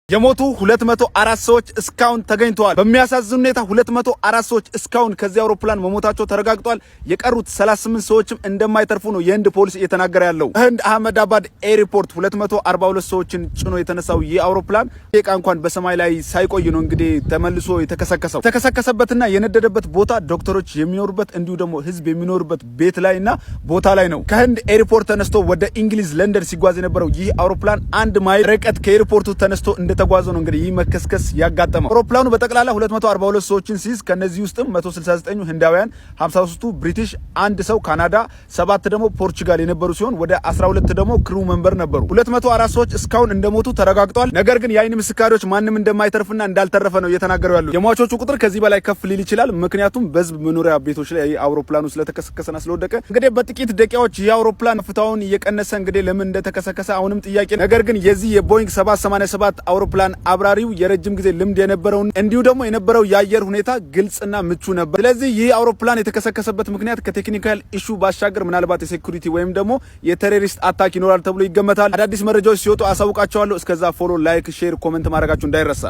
የሞቱ 204 ሰዎች እስካሁን ተገኝተዋል። በሚያሳዝን ሁኔታ 204 ሰዎች እስካሁን ከዚህ አውሮፕላን መሞታቸው ተረጋግጧል። የቀሩት 38 ሰዎችም እንደማይተርፉ ነው የህንድ ፖሊስ እየተናገረ ያለው። ህንድ አህመዳባድ airport 242 ሰዎችን ጭኖ የተነሳው ይህ አውሮፕላን ደቂቃ እንኳን በሰማይ ላይ ሳይቆይ ነው እንግዲህ ተመልሶ የተከሰከሰው። የተከሰከሰበትና የነደደበት ቦታ ዶክተሮች የሚኖሩበት እንዲሁ ደግሞ ህዝብ የሚኖርበት ቤት ላይና ቦታ ላይ ነው። ከህንድ airport ተነስቶ ወደ እንግሊዝ ለንደን ሲጓዝ የነበረው ይህ አውሮፕላን 1 ማይል ርቀት ከ airport ኡ ተነስቶ እንደተጓዘ ነው እንግዲህ ይህ መከስከስ ያጋጠመው። አውሮፕላኑ በጠቅላላ 242 ሰዎችን ሲይዝ ከነዚህ ውስጥም 169 ህንዳውያን፣ 53ቱ ብሪቲሽ፣ አንድ ሰው ካናዳ፣ ሰባት ደግሞ ፖርቹጋል የነበሩ ሲሆን ወደ 12 ደግሞ crew member ነበሩ። 204 ሰዎች እስካሁን እንደሞቱ ተረጋግጧል። ነገር ግን የአይን ምስካሪዎች ማንም እንደማይተርፍና እንዳልተረፈ ነው እየተናገሩ ያሉ። የሟቾቹ ቁጥር ከዚህ በላይ ከፍ ሊል ይችላል። ምክንያቱም በህዝብ መኖሪያ ቤቶች ላይ አውሮፕላኑ ስለተከሰከሰና ስለወደቀ እንግዲህ በጥቂት ደቂቃዎች ይህ አውሮፕላን ከፍታውን እየቀነሰ እንግዲህ ለምን እንደተከሰከሰ አሁንም ጥያቄ። ነገር ግን የዚህ የቦይንግ 787 አውሮፕላን አብራሪው የረጅም ጊዜ ልምድ የነበረውን እንዲሁ ደግሞ የነበረው የአየር ሁኔታ ግልጽና ምቹ ነበር። ስለዚህ ይህ አውሮፕላን የተከሰከሰበት ምክንያት ከ technical issue ባሻገር ምናልባት የ security ወይም ደግሞ የ terrorist attack ይኖራል ተብሎ ይገመታል። አዳዲስ መረጃዎች ሲወጡ አሳውቃችኋለሁ። እስከዛ follow፣ like፣ share፣ comment ማድረጋችሁ እንዳይረሳ።